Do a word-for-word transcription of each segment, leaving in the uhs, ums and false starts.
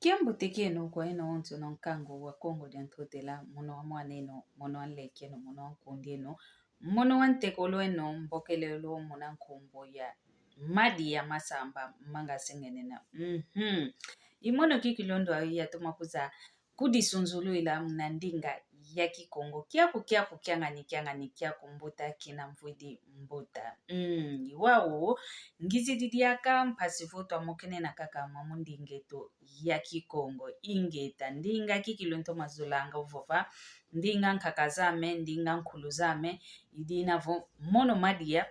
Kiambote kieno kwa eno onsono nkangu wa Kongo dia Ntotela, mono wa mwan'eno, mono wa nlek'eno, mono wa nkund'eno, mono wa ntekolw'eno, mbokelelo muna nkumbu ya Madi ya Masamba, manga sengenena. Mhm. I mono kikilu ndo ayi yatoma kwiza kudisunzulwila muna ndinga ya Kikongo. Kiaku, kiaku, kiangani, kiangani, kiaku mbuta, kina mvwidi mbuta. Mm, i wau, ngizidi diaka mpasi vo twamokene na kaka mwamu nding'eto ya Kikongo. Ingeta, ndinga kikilu ntoma zolanga ovova, ndinga nkaka zame, ndinga nkulu zame, i dina vo mono Madi ya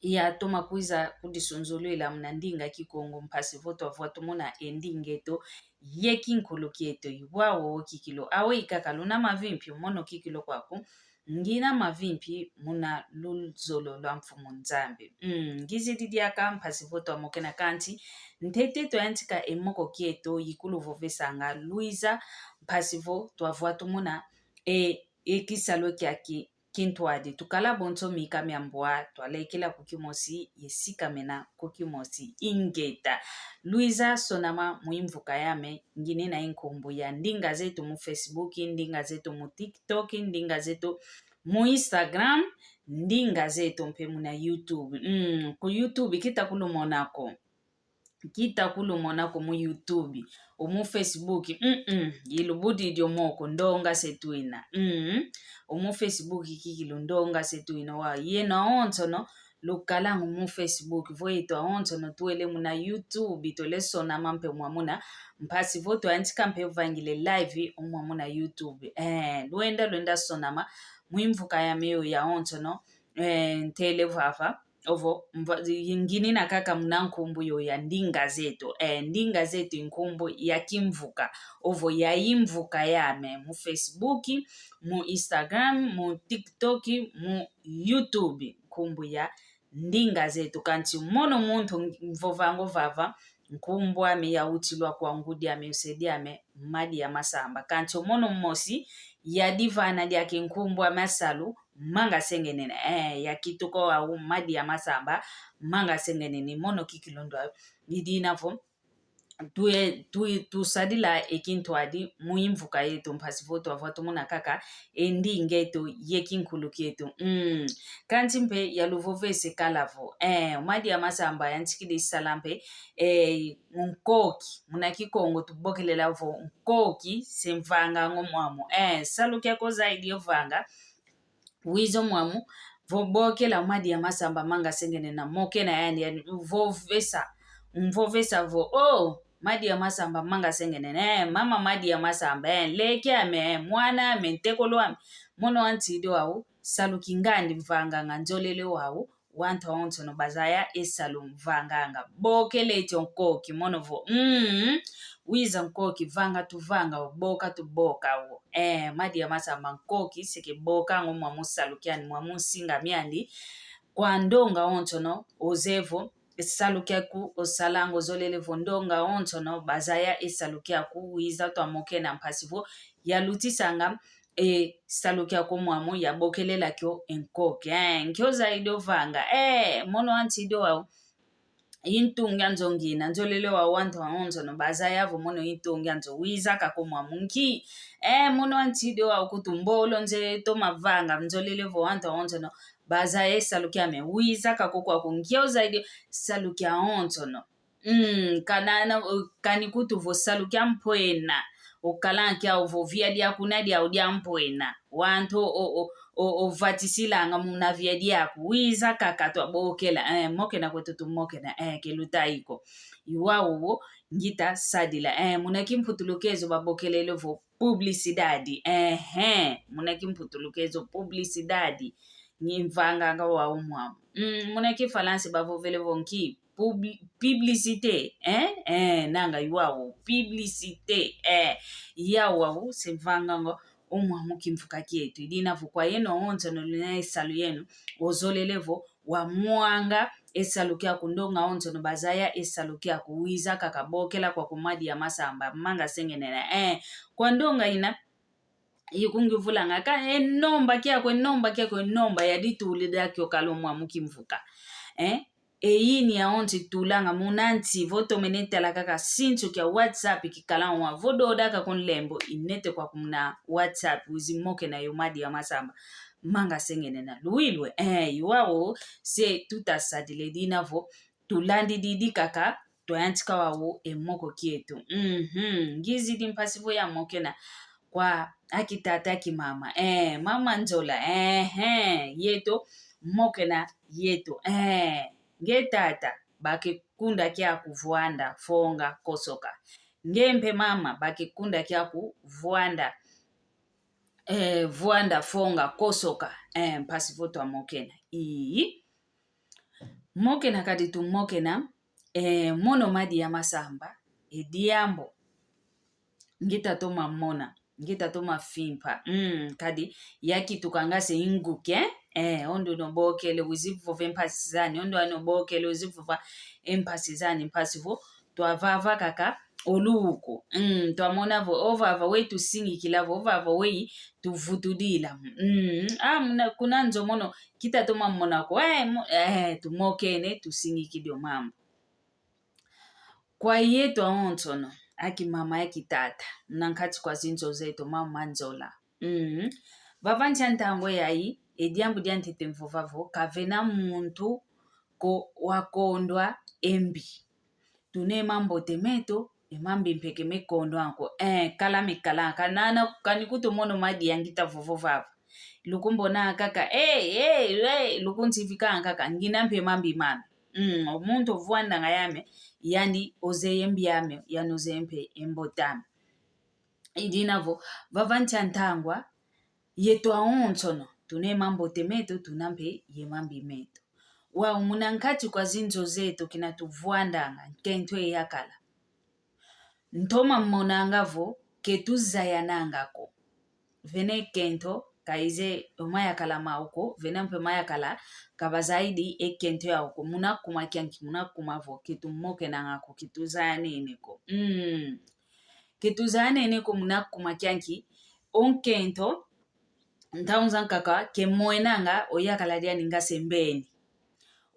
yatoma kwiza kudisunzulwila muna ndinga Kikongo mpasi vo twavwa tumona e nding'eto ye kinkulu kieto. I wau kikilu, aweyi kaka luna mavimpi mono kikilu kwaku, ngina mavimpi muna luzolo lwa Mfumu Nzambi. Mm, ngizidi diaka mpasi vo twamokena kansi, ntete twayantika e moko kieto, ikulu vovesanga lwiza, mpasi vo twavwa tumona e, e kisalu kiaki kintwadi. Tukala bonso mika mia mbwa, twalekela ku kimosi, ye sikamena ku kimosi. Ingeta. Lwiza sonama mu imvuka yame, nginina inkumbu ya ndinga zeto mu Facebook, ndinga zeto mu TikTok, ndinga zeto mu Instagram, ndinga zeto mpe muna YouTube. Mm, ku YouTube kita kulumona ko. Kita kulumona ko mu YouTube, o mu Facebook, mm-mm, ilubudidi o moko, ndonga se twina. Mm. O mu Facebook kikilu ndonga se twina wa. Yeno awonsono, lukalanga mu Facebook, vo yeto awonsono twele muna YouTube, twele sonama mpe mwamuna, mpasi vo twayantika mpe vangila e live o mwamuna YouTube. Eh, lwenda, lwenda sonama, mu imvuka yame yo yawonsono, eh, ntele vava. Ovo, mva-, nginina kaka muna nkumbu yo ya ndinga zeto. Eh, ndinga zeto i nkumbu ya kimvuka. Ovo ya imvuka yame. Mu Facebook, mu Instagram, mu TikTok, mu YouTube. Nkumbu ya ndinga zeto. Kansi mono muntu mvovanga ovava, nkumbu ame yawutilwa kwa ngudi ame, usedi ame, Madi ya Masamba. Kansi o mono mosi, yadivana diaka e nkumbu ame a salu, manga sengenena. Eh, ya kituka wau, Madi ya Masamba, manga sengenena. I mono kikilu ndo ayi. I dina vo, tue-, tue-, tusadila e kintwadi mu imvuka yeto, mpasi vo twavwa tumona kaka e ndinga eto ye kinkulu kieto. Mm. Kansi mpe yaluvovese kala vo, eh, Madi ya Masamba yantikidi sala mpe, eh, nkoki. Muna Kikongo tubokelela vo nkoki, se mvanganga o mwamu. Eh, salu kiako zaidi ovanga, wiza o mwamu, vo bokela Madi ya Masamba manga sengenena, mokena yandi, yandi vovesa, mvovesa vo, oh, Madi ya Masamba manga sengenena, eh, mama Madi ya Masamba, eh, nleke ame, eh, mwana ame, ntekolo ame. Mono wa nsidi wau, salu kingandi mvanganga, nzolele wau, wantu awonsono bazaya e salu mvanganga. Bokele tio nkoki, mono vo, mm, wiza nkoki, vanga tuvanga, boka tuboka wo. Eh, Madi ya Masamba nkoki, seke bokanga o mwamu salu kiandi, mwamu nsinga miandi. Kwa ndonga awonsono, ozeye vo, e salu kiaku osalanga, ozolele vo ndonga awonsono bazaya e salu kiaku, wiza twamokena mpasi vo yalutisanga e salu kiaku o mwamu, yabokelela kio e nkoki. Eh, nkio zaidi ovanga. Eh, mono wa nsidi wau, i ntungi a nzo ngina, nzolele wau wantu awonsono bazaya vo mono i ntungi a nzo, wiza kaka o mwamu nki. Eh, mono wa nsidi wau kutu mbolo nze toma vanga, nzolele vo wantu awonsono bazaya e salu kiame, wiza kaka o kwaku. Nkio zaidi, salu kiawonsono. Mm, kanana, uh, kani kutu vo salu kia mpwena. Okalanga kiau vo via diaku na diau dia mpwena. Wantu o, o, o, ovatisilanga muna via diaku. Wiza kaka twabokela. Eh, mokena kwetu tumokena. Eh, keluta iko. I wau wo, ngita sadila. Eh, muna kimputulukezo babokelele vo publicidade. Ehe, muna kimputulukezo publicidade. Ngi mvanganga wau mwamu. Mm, muna kifalansa bavovele vo nki? Publi-, publicité, eh? Eh, nanga i wau, publicité, eh. I yau wau, se mvanganga o mwamu kimvuka kieto. I dina vo kwa yeno awonsono luna e salu yeno, ozolele vo, wamwanga e salu kiaku, ndonga awonsono bazaya e salu kiaku, wiza kaka bokela kwaku Madi ya Masamba, manga sengenena. Eh, kwa ndonga ina, i kungivulanga ka e nomba kiaku, e nomba kiaku, e nomba yaditulila kio kala o mwamu kimvuka. Eh? Eyini yaonso itulanga muna nsi, vo tomene tala kaka sinsu kia WhatsApp kikala wa, vo doda kaka o nlembo, inete kwaku muna WhatsApp, wizi mokena yo madi ya masamba. Manga sengene na luilwe, eh, iwau se tutasadile dina vo, tulandididi kaka, twayantika wau e moko kieto. Mhm. Ngizidi mpasi vo ya mokena kwa aki tata, aki mama. Eh, mama Nzola, eh, eh, yeto, mokena yeto. Eh, nge tata, bakekunda kiaku vwanda, fonga, kosoka. Nge mpe mama, bakekunda kiaku vwanda, eh, vwanda, fonga, kosoka. Eh, mpasi vo twamokena. Ii. Mokena kadi tumokena, eh, mono madi ya masamba, e diambu ngita toma mona, ngita toma fimpa. Mm, kadi ya kitukanga se inguke, eh, ondo nobokele wizi vova e mpasi zani, ondo anobokele wizi vova e mpasi zani, mpasi vo twavava kaka o luku. Mm, twamona vo, ovava wei tusingikila vo, ovava wei tuvutudila. Mm, ah, muna, kuna nzo mono, kita toma mona ko, eh, mo-, eh, tumokene, tusingikidi o mambu. Kwa yeto awonsono, aki mama, aki tata, muna nkati kwa zinzo zeto, mama Nzola. Mm. Vava nsi a ntangwa yayi, e diambu dia ntete mvova vo, kavena muntu ko wakondwa e mbi. Tuna e mambote meto, e mambi mpe ke mekondwa ko. Eh, kala mekala, kanana, kani kutu mono madi ya ngita vovo vava. Lukumbona kaka, eh, eh, eh, lukunsivi kaka, ngina mpe mambi mame. Mm, o muntu ovwandanga yame, yani ozeye mbi ame, yani ozeye mpe e mbote ame. I dina vo, vava nsi a ntangwa, yeto awonsono, tuna e mambote meto, tuna mpe ye mambi meto. Wau muna nkati kwa zinzo zeto kina tuvwandanga, nkento e yakala. Ntoma monanga vo, ke tuzayananga ko. Vena e kento, kaize o mayakala mau ko, vena mpe mayakala, ka bazayidi e kento yau ko, muna kuma kianki, muna kuma vo, ke tumokenanga ko, ke tuzayanene ko. Mm. Ke tuzayanene ko muna kuma kianki, o nkento, ntangu zankaka, ke mwenanga o yakala diani nga se mbeni.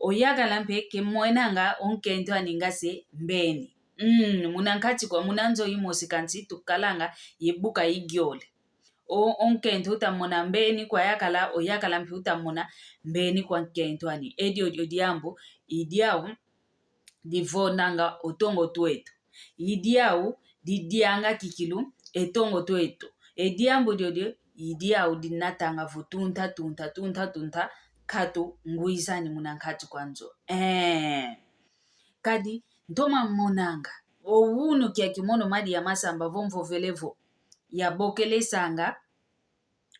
O yakala mpe ke mwenanga o nkento ani nga se mbeni. Mm, muna nkati kwa, muna nzo imosi kansi tukalanga ye buka igiole. O, o nkento utamona mbeni kwa yakala, o yakala mpe utamona mbeni kwa nkento ani. E diodio diambu, i diau divonanga o tongo tweto. I diau didianga kikilu e tongo tweto. E diambu diodio, i diau dinatanga vo tunta, tunta, tunta, tunta, katu ngwizani muna nkati kwa nzo. Eh. Kadi, ntoma monanga, o unu kiaki mono madi ya masamba vo mvovele vo, yabokelesanga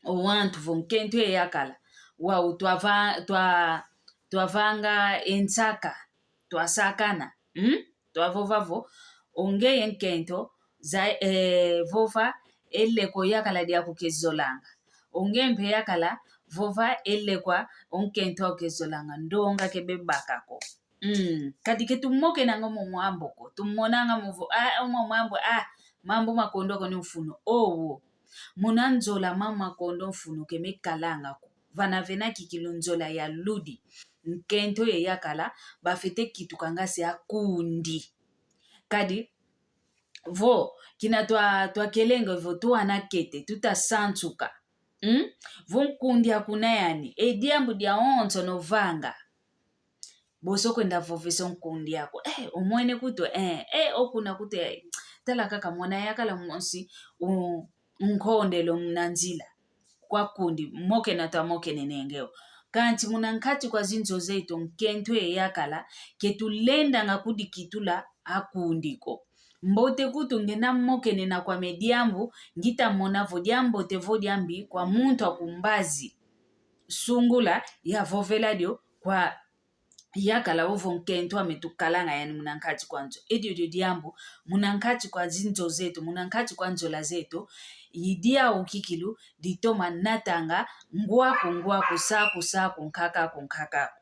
o wantu vo nkento e yakala. Wau twava-, twa-, twavanga e nsaka, twasakana. Mm? Twavova vo, o ngeye nkento, za-, eh, vova e lekwa o yakala diaku ke zolanga. O nge mpe yakala, vova e lekwa o nkento aku ke zolanga. Ndonga ke bebaka ko. Mm. Kadi ke tumokenanga mo mambu ko. Tumonanga mo vo, ah, mo mambu, ah, mambu makondwa ko ni mfunu. Owo. Muna nzola mambu makondwa mfunu ke mekalanga ko. Vana vena kikilu nzola ya ludi. Nkento ye yakala, bafete kitukanga se akundi. Kadi, vo, kina twa, twakelenge vo twana kete, tutasansuka. Mm? Vo nkundi aku na yani, e diambu diawonsono vanga. Boso kwenda vovesa o nkundi aku. Eh, omwene kutu, eh, eh, o kuna kutu, eh, tala kaka mwana yakala mosi, u-, unkondele muna nzila. Kwa kundi, mokena twamokenenenge o. Kansi muna nkati kwa zinzo zeto nkento ye yakala, ke tulendanga kudikitula akundi ko. Mbote kutu ngenda mokenena kwame diambu, ngita mona vo diambote vo diambi kwa muntu aku mbazi. Sungula yavovela dio kwa yakala ovo nkento ame tukalanga yani muna nkati kwa nzo. E diodio diambu, muna nkati kwa zinzo zeto, muna nkati kwa nzola zeto, i diau kikilu, ditoma natanga, ngwaku, ngwaku, saku, saku, nkakaku, nkakaku.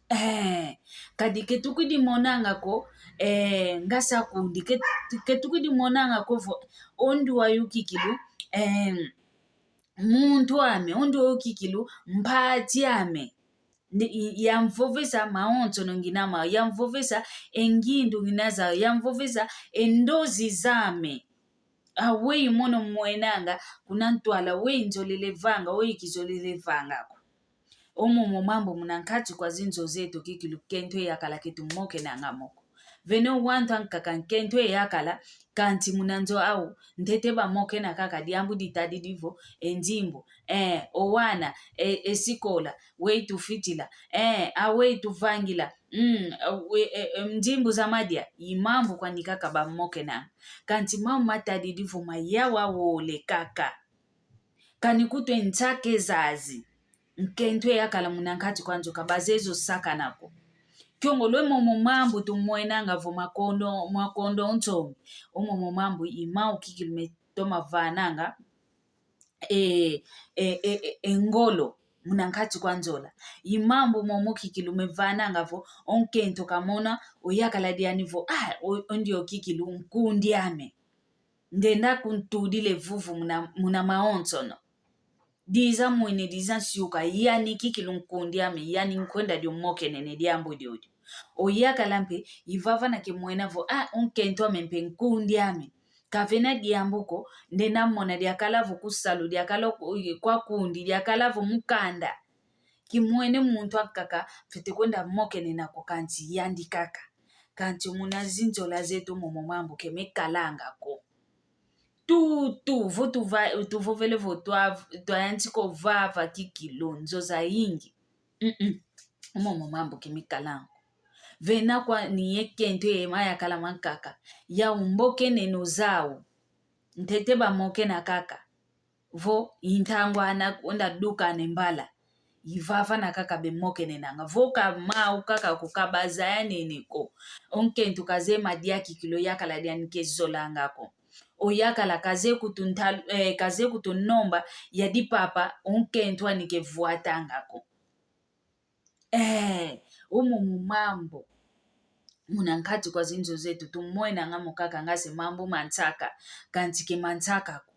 Eh, kadi ke tukwidi monanga ko, eh, nga se akundi, ke, ke tukwidi monanga ko vo, o ndu wayu kikilu, eh, muntu ame, o ndu wayu kikilu, mpati ame. Ndi-, i-, yamvovesa mawonsono ngina mao, yamvovesa e ngindu ngina zau, yamvovesa e ndozi zame. Aweyi mono mwenanga, kuna ntwala, weyi nzolele vanga, weyi kizolele vanga ko. Omo mo mambu muna nkati kwa zinzo zeto kikilu nkento yakala ke tumokenanga mo ko. Vene wantu ankaka nkento yakala, kanti muna nzo au, ntete bamokena kaka diambu ditadidi vo, e nzimbu, eh, o wana, e, e sikola, weyi tufitila, eh, aweyi tuvangila, mm, e, e, e, nzimbu za madia, i mambu kwani kaka bamokenanga. Kanti mambu matadidi vo mayawa wole kaka. Kani kutu e nsaka zazi. Nkento yakala muna nkati kwa nzo ka bazezo sakana ko. Kiongolo e momo mambu tumwenanga vo makondo, makondo nsongi. O momo mambu i mau kikilu metoma vananga e, e, e, e, e ngolo muna nkati kwa nzola. I mambu momo kikilu mevananga vo o nkento kamona, oyakala diani vo, ah, o, o ndio kikilu nkundi ame. Ndenda kuntudila e vuvu muna, muna mawonsono. Diza mwini, diza nsiuka, yani kikilu nkundi ame, yani nkwenda dio mokenene diambu diodio. Oyakala mpe, ivava na kimwena vo, ah, o nkento ame mpe nkundi ame. Kavena diambu ko, ndenda mona diakala vo kusalu, diakala ku-, kwa kundi, diakala vo mukanda. Kimwene muntu akaka, fwete kwenda mokenena ko kanti yandi kaka. Kanti muna zinzola zeto momo mambu ke mekalanga ko. Tu, tu, vo tuva-, tuvovele vo twa-, twayantika ovava kikilu nzo zayingi. Mm-mm. Momo mambu ke mekalanga ko. Vena kwani ye nkento ye mayakala mankaka. Yau mbokeneno zau. Ntete bamokena kaka. Vo i ntangwa ana kwenda dukana e mbala. Ivava na kaka bemokenenanga. Vo ka mau kaka ko ka bazayanene ko. O nkento kazeye madia kikilu yakala diani ke zolanga ko. Oyakala kazeye kutu ntal-, eh, kazeye kutu nomba ya dipapa, o nkento ani ke vwatanga ko. Eh, omo mo mambu. Muna nkati kwa zinzo zeto tumwenanga mo kaka ngase mambu mansaka, kanti ke mansaka ko.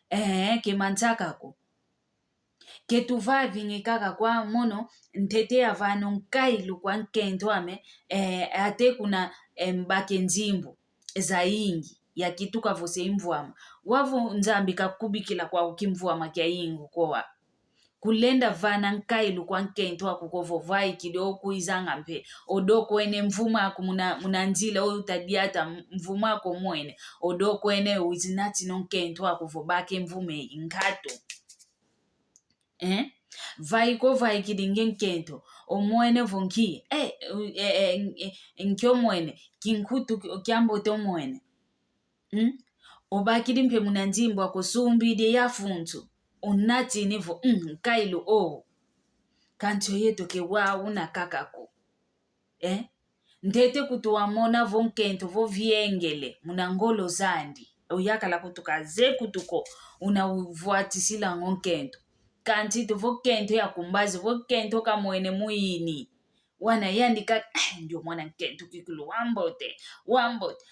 Eh, ke mansaka ko. Ke tuvavingi kaka kwa mono, ntete yavana o nkailu kwa nkento ame, eh, ate kuna, eh, mbake nzimbu zayingi, yakituka vo se imvwama. Wau vo Nzambi kakubikila kwau kimvwama kiayingi ko wa. Kulenda vana nkailu kwa nkento aku ko vo vaikidi o kwizanga mpe. Odo kwene mvuma aku muna, muna nzila oyu utadiata mvuma aku omwene. Odo kwene wizi nati no nkento aku vo bake mvuma eyi nkatu. Eh? Vaiko vaikidi nge nkento. Omwene vo nki. Eh, eh, eh, eh, nki omwene. Kinkutu ki-, kiambote omwene. Mm? Obakidi mpe muna nzimbu aku osumbidi ya funtu. Unatini vo, mm, nkailu o. Kanti oyeto ke wau una kaka ko. Eh? Ntete kutu wamona vo nkento vo viengele, muna ngolo zandi. Oyakala kutu kazeye kutu ko, una uvwatisila ngo nkento. Kanti tu vo nkento ya kumbazi, vo nkento kamwene muyini. Wana yandi ka, eh, ndio mwana nkento kikilu wambote, wambote.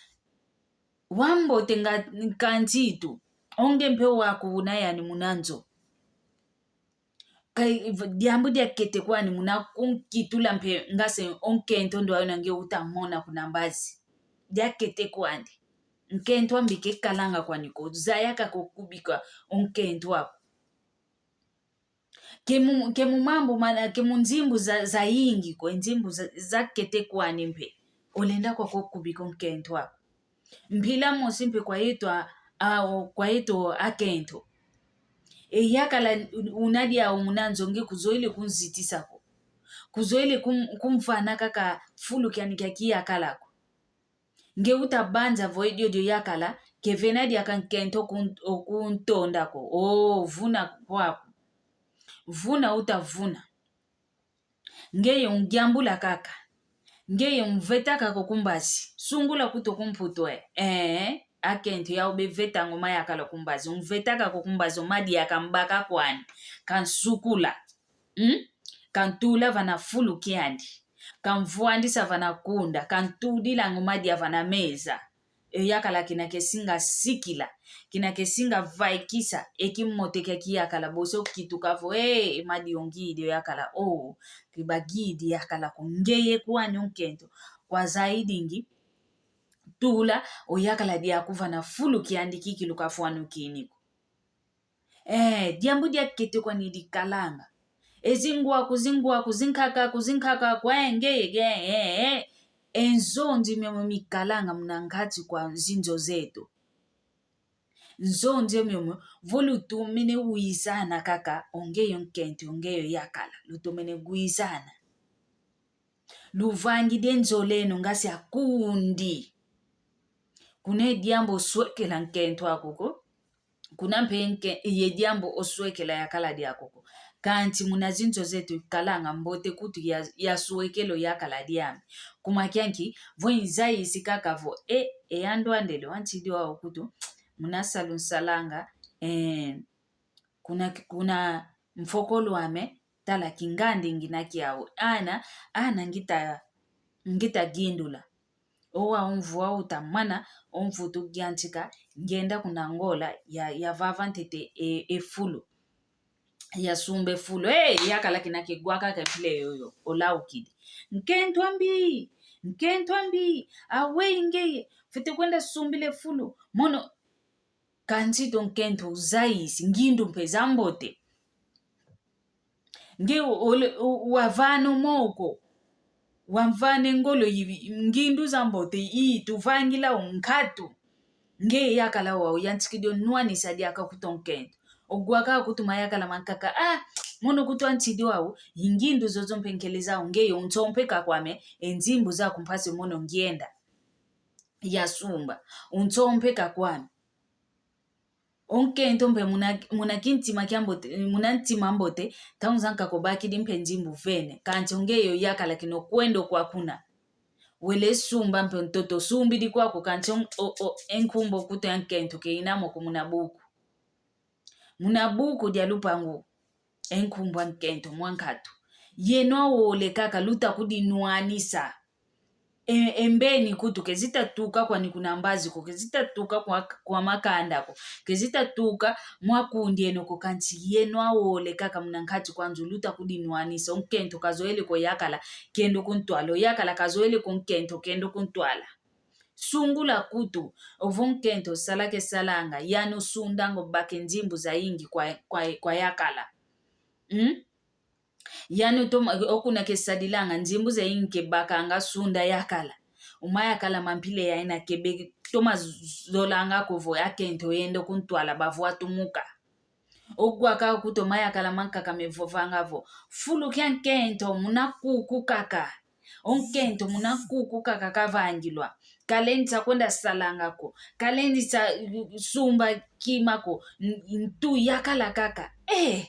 Wambote nga kanti tu. Onge mpe waku una yani muna nzo. Kai, v-, diambu diakete kwani muna kunkitula mpe ngase o nkento ndo ayo na nge utamona kuna mbazi. Diakete kwani. Nkento ambi kekalanga kwani ko. Zaya kaka okubika o nkento aku. Ke mu, ke mu mambu mana, ke mu nzimbu za, zayingi ko, nzimbu za, zakete kwani mpe. Olenda kwako okubika o nkento aku. Mpila mosi mpe kwa yeto a, a, o, kwa yeto akento. E yakala un-, una diau muna nzo nge kuzoele kunzitisa ko. Kuzoele kum-, kumvana kaka fulu kiani kia kiyakala ko. Nge utabanza vo e diodio yakala, ke vena diaka nkento okun-, okuntonda ko. O, vuna kwaku. Vuna utavuna. Ngeye ungiambula kaka. Ngeye umveta kaka kumbazi. Sungula kuto kumputu e. Ee, akento yau beveta ngo mayakala kumbazi. Umveta kaka kumbazi, o madia kambaka kwani. Kansukula. Mm? Kantula vana fulu kiandi. Kamvwandisa vana kunda. Kantudila ngo madia vana meza. e yakala kina kesinga sikila, kina kesinga vaikisa e kimote kia kiyakala, boso kituka vo, e, e madi ongidi o yakala, o, kibagidi yakala ko ngeye kwani o nkento, kwa zaidingi, tula o yakala diaku vana fulu kiandi kikilu kafwanukini ko. Eh, diambu diakete kwani dikalanga. E zingwaku, zingwaku, zinkakaku, zinkakaku, eh, ngeye, eh, eh, eh. E nzonzi miomio mikalanga muna nkati kwa zinzo zeto. Nzonzi miomio, vo lutomene wizana kaka, o ngeye o nkento, o ngeye o yakala, lutomene gwizana. Luvangidi e nzola eno ngasi akundi. Kuna e diambu oswekela nkento aku ko. Kuna mpe nke-, ye diambu oswekela yakala diaku ko. Kansi muna zinzo zeto ikalanga mbote kutu ya, ya swekelo yakala diame. Kuma kianki, vo inzayisi kaka vo, e, e yandi wandele, wantidi wau kutu, muna salu nsalanga, eh, kuna, kuna mfokolo ame, tala kingandi ngina kiau. Ana, ana ngita, ngita gindula. Owa o mvu wau utamana, o mvu tugiantika, ngienda kuna Angola, ya, ya vava ntete e, e fulu. Ya sumba e fulu. Hey, yakala kina kigwaka ka mpila yoyo, olaukidi. Nkento ambi, nkento ambi, awe ngeye, fwete kwenda sumbila e fulu. Mono, kansi to nkento uzayisi, ngindu mpe za mbote. Nge ole, u-, wavana o moko, wavana e ngolo yi, ngindu za mbote, i tuvangila o nkatu. Nge yakala wau yantikidi o nwanisa diaka kuto nkento. Ogwaka kutuma yakala mankaka, ah, mono kutu antidi wau, i ngindu zozo mpe nkele zau, nge yo unsompeka kwame, e nzimbu zaku mpasi mono ngienda. Ya sumba, unsompeka kwame. O nkento mpe muna, muna kintima kia mbote, muna ntima mbote, ntangu zankaka obakidi mpe nzimbu vene, kansi o ngeyo yakala kina okwenda okwa kuna. Wele sumba mpe ntoto, sumbidi kwaku, kansi o, o, o, e nkumbu kutu ya nkento ke ina mo ko muna buku. Muna buku dia lupangu, e nkumbu a nkento mwa nkatu. Yeno awole kaka luta kudinwanisa. E, e mbeni kutu ke zita tuka kwani kuna mbazi ko, ke zita tuka kwa, kwa makanda ko, ke zita tuka mwa kundi eno ko, kansi yeno awole kaka muna nkati kwa nzo luta kudinwanisa. O nkento kazoele ko yakala kendo kuntwala, o yakala kazoele ko nkento kendo kuntwala. Sungula kutu, ovo nkento sala ke salanga, yano sundanga obake nzimbu zayingi kwa, kwa, kwa yakala. Mm? Yano toma, okuna ke sadilanga, nzimbu zayingi ke bakanga sunda yakala. Uma yakala mampila yayina ke beke, toma zolanga ko vo ya nkento yenda kuntwala bavwatumuka. Ogwaka kutu uma yakala mankaka mevovanga vo, fulu kia nkento muna kuku kaka. O nkento muna kuku kaka kavangilwa. Kalendi sa kwenda salanga ko. Kalendi sa, uh, sumba kima ko. N-, ntu yakala kaka. Eh!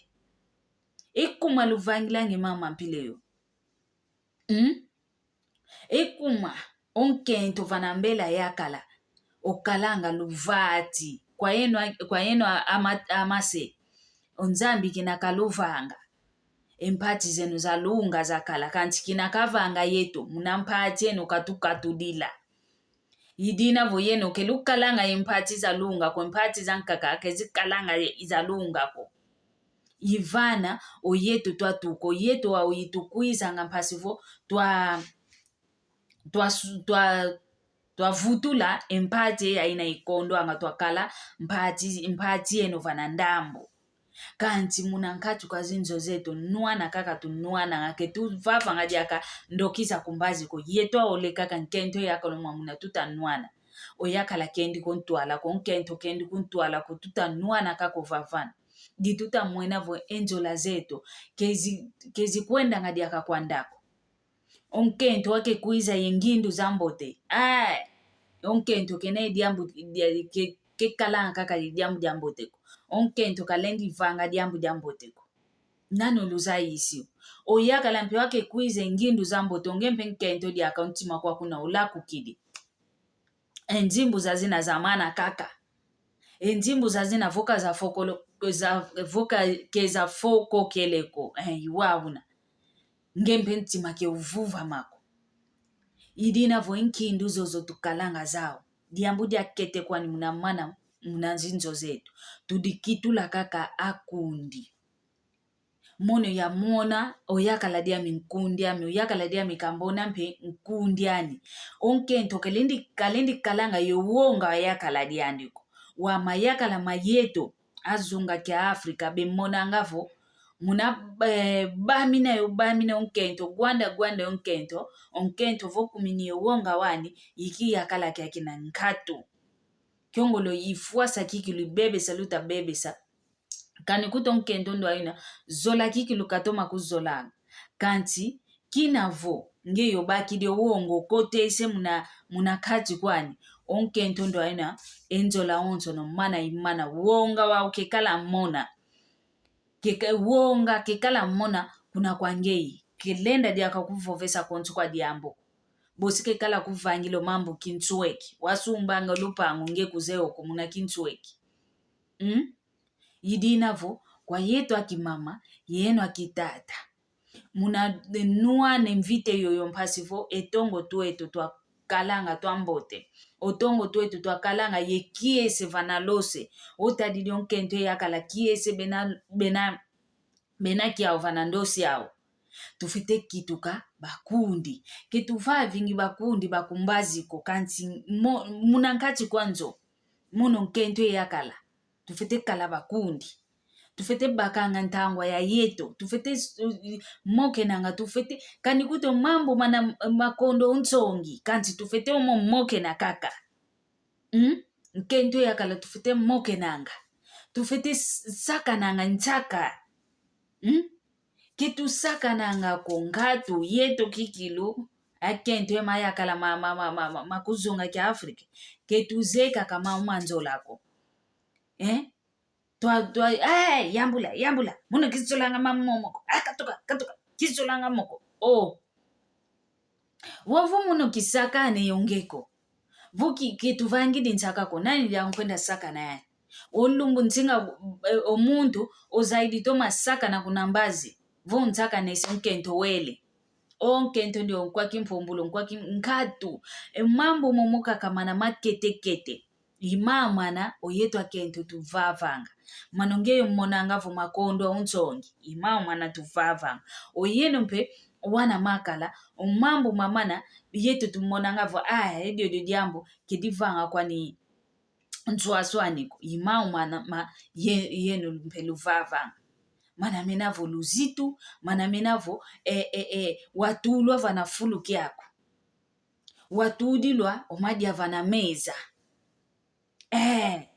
Ikuma luvangilanga e mama mpila yo. Hmm? Ikuma, o nkento vana mbela yakala, okalanga luvati, kwa yeno a-, kwa yeno a-, ama-, amase, o Nzambi kina kaluvanga. E mpati zeno zalunga zakala, kansi kina kavanga yeto, muna mpati eno katukatudila. I dina vo yeno ke lukalanga ye mpati zalunga ko, mpati zankaka ke zikalanga ye, zalunga ko. I vana, o yeto twatuka, o yeto wau itukwizanga mpasi vo twa, twa, twa, twavutula e mpati yayina ikondwanga twakala mpati, mpati eno vana ndambu. Kansi muna nkati kwa zinzo zeto, nwana kaka tunwananga, ke tuvavanga diaka ndoki za kumbazi ko, yeto awole kaka nkento yakala mwa muna tutanwana. O yakala kendi kuntwala ko, nkento kendi kuntwala ko, tutanwana kaka ovavana. Di tutamwena vo e nzola zeto, ke zi-, ke zikwendanga diaka kwanda ko. O nkento wa kekwiza ye ngindu zambote. Ai, o nkento kena ye diambu dia, ke, kekalanga kaka ye diambu diambote ko. O nkento kalendi vanga diambu diambote ko. Nani oluzayisi? O yakala mpe wa kekwiza ye ngindu zambote, o nge mpe nkento diaka o ntima kwaku na olakukidi. E nzimbu zazina zamana kaka. E nzimbu zazina vo ka zafokolo, za, vo ka ke zafokokele ko. Eh, i wau una. Nge mpe ntima ke uvuvama ko. I dina vo e nkindu zozo tukalanga zau. Diambu diakete kwani muna mana, muna zinzo zeto. Tudikitula kaka akundi. Mono yamona, oyakala diami nkundi ami, oyakala diami kambona mpe nkundi ani. O nkento kalendi, kalendi kalanga ye wonga wayakala diandi ko. Wama yakala ma yeto, azunga kia Afrika, bemonanga vo, muna, eh, bamina yo, bamina o nkento, gwanda, gwanda o nkento, o nkento vo kumini ye wonga wani, iki yakala kiaki na nkatu. Kiongolo ifwasa kikilu, ibebesa luta bebesa. Kani kuto nkento ndo ayina, zola kikilu katoma kuzolanga. Kansi, kina vo, nge yo bakidi o wonga okotese muna, muna kati kwani. O nkento ndo ayina, e nzola onsono, mana imana, wonga wau kekala mona. Keke, wonga kekala mona, kuna kwa ngeye. Kelenda diaka kuvovesa konso kwa diambu. Bosi kekala kuvangila o mambu kinsweki. Wasumbanga lupangu nge kuzeye oko muna kinsweki. Mm? Idina vo, kwa yeto akimama, yeno akitata. Muna nwana mvita yoyo mpasi vo, e tongo tweto twakalanga twambote. O tongo tweto twakalanga ye kiese vana lose. Otadidi o nkento yakala kiese bena, bena, bena kiau vana ndosi au. Tufwete kituka bakundi. Ke tuvavingi bakundi bakumbazi ko, kansi mo-, muna nkati kwa nzo. Mono nkento yakala. Tufwete kala bakundi. Tufwete bakanga ntangwa ya yeto. Tufwete s-, mokenanga, tufwete, kani kuto mambu mana makondo nsongi, kansi tufwete omo mokena kaka. Mm? Nkento yakala tufwete mokenanga. Tufwete s-, sakananga nsaka. Mm? Ke tusakananga ko nkatu yeto kikilu, akento ema yakala ma, ma, ma, ma, ma, makuzunga kia Afrika. Ke tuzeye kaka ma, manzola ko. Eh? Twa, twa, eh, yambula, yambula. Mono kizolanga ma, mo, moko. Ah, katuka, katuka. Kizolanga moko. Oh. Wovo mono kisakane yo nge ko. Vo ki, ke tuvangidi nsaka ko, nani dia nkwenda sakana yani? O lumbu nsinga, eh, o muntu, ozaidi toma sakana kuna mbazi. Vo nsakane si nkento wele. O nkento ndio nkwa kimpumbulu, nkwa kim-, nkatu. E mambu momo kaka mana makete-kete. I mamana, o yeto akento tuvavanga. Mano nge yo monanga vo makondo a unsongi. I mamana tuvavanga. O yeno mpe, wana makala, o mambu mamana, yeto tumonanga vo, ah, e diodio diambu, ke divanga kwani nswaswani ko. I mamana, ma, ye-, yeno mpe luvavanga. Mana mena vo luzitu, mana mena vo, eh, eh, eh, watulwa vana fulu kiaku. Watudilwa o madia vana meza. Eh,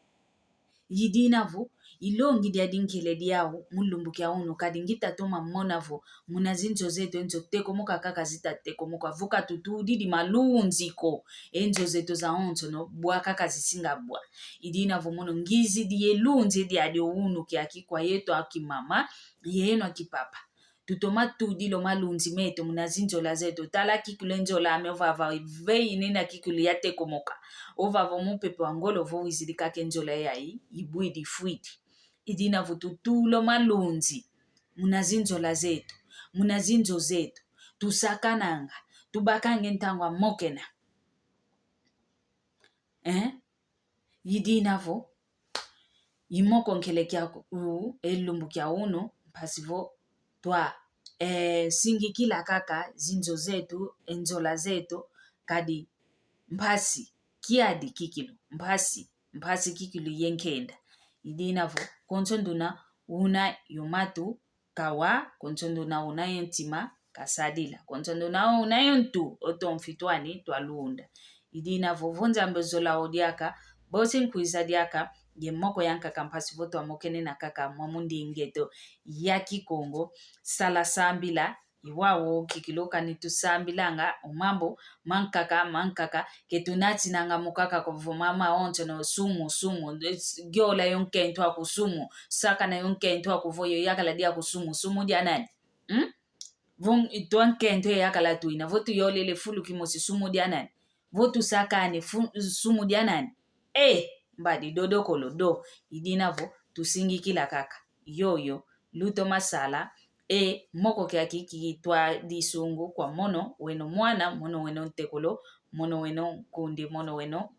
idina vo, i longi dia dinkele diau, mu lumbu kia unu, kadi ngita toma mona vo, muna zinzo zeto, e nzo tekomoka kaka zita tekomoka, vo ka tutudidi malunzi ko, e nzo zeto zawonsono, bwa kaka zisinga bwa. Idina vo mono ngizidi e lunzi diadi o unu kiaki kwa yeto akimama, yeno akipapa. Tutoma tudila o malunzi meto muna zinzola zeto. Tala kikilu e nzola ame ovava vei nina kikilu ya tekomoka. Ovava o mupepe wa ngolo vo wizidi kaka e nzola yayi, ibwidi ifwidi. Idina vo tutula o malunzi muna zinzola zeto, muna zinzo zeto. Tusakananga, tubakanga e ntangwa mokena. Eh? Idina vo, i moko nkele kia ku-, u-, e lumbu kia unu, mpasi vo twa, eh, singikila kaka zinzo zeto, e nzola zeto, kadi mpasi, kiadi kikilu, mpasi, mpasi kikilu ye nkenda. Idina vo, konso nduna una yo matu, kawa, konso nduna una ye ntima, kasadila. Konso nduna una ye ntu, otomfi twani, twalunda. Idina vo, vo Nzambi ozola o diaka, bosi nkwiza diaka, ye moko yankaka mpasi vo twamokene na kaka mwa mundingeto ya Kikongo, sala sambila, i wau kikilu kani tusambilanga, o mambu, mankaka, mankaka, ke tunatinanga mo kaka ko vo mama onsono sumu, sumu, giola yo nkento aku sumu, sakana yo nkento aku vo yo yakala diaku sumu, sumu dia nani? Hmm? Vo itwa nkento yakala twina, vo tuyolele fulu kimosi sumu dia nani? Vo tusakane fu-, sumu dia nani? Eh, mbadi dodokolo do, idina vo, tusingikila kaka. Yoyo, lutoma sala, e moko kiaki kitwa disungu kwa mono weno mwana, mono weno ntekolo, mono weno nkundi, mono weno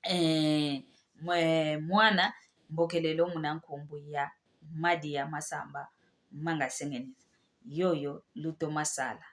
eh, mwe-, mwana mbokelelo muna nkumbu ya Madia Masamba Mangasengene. Yoyo lutoma sala.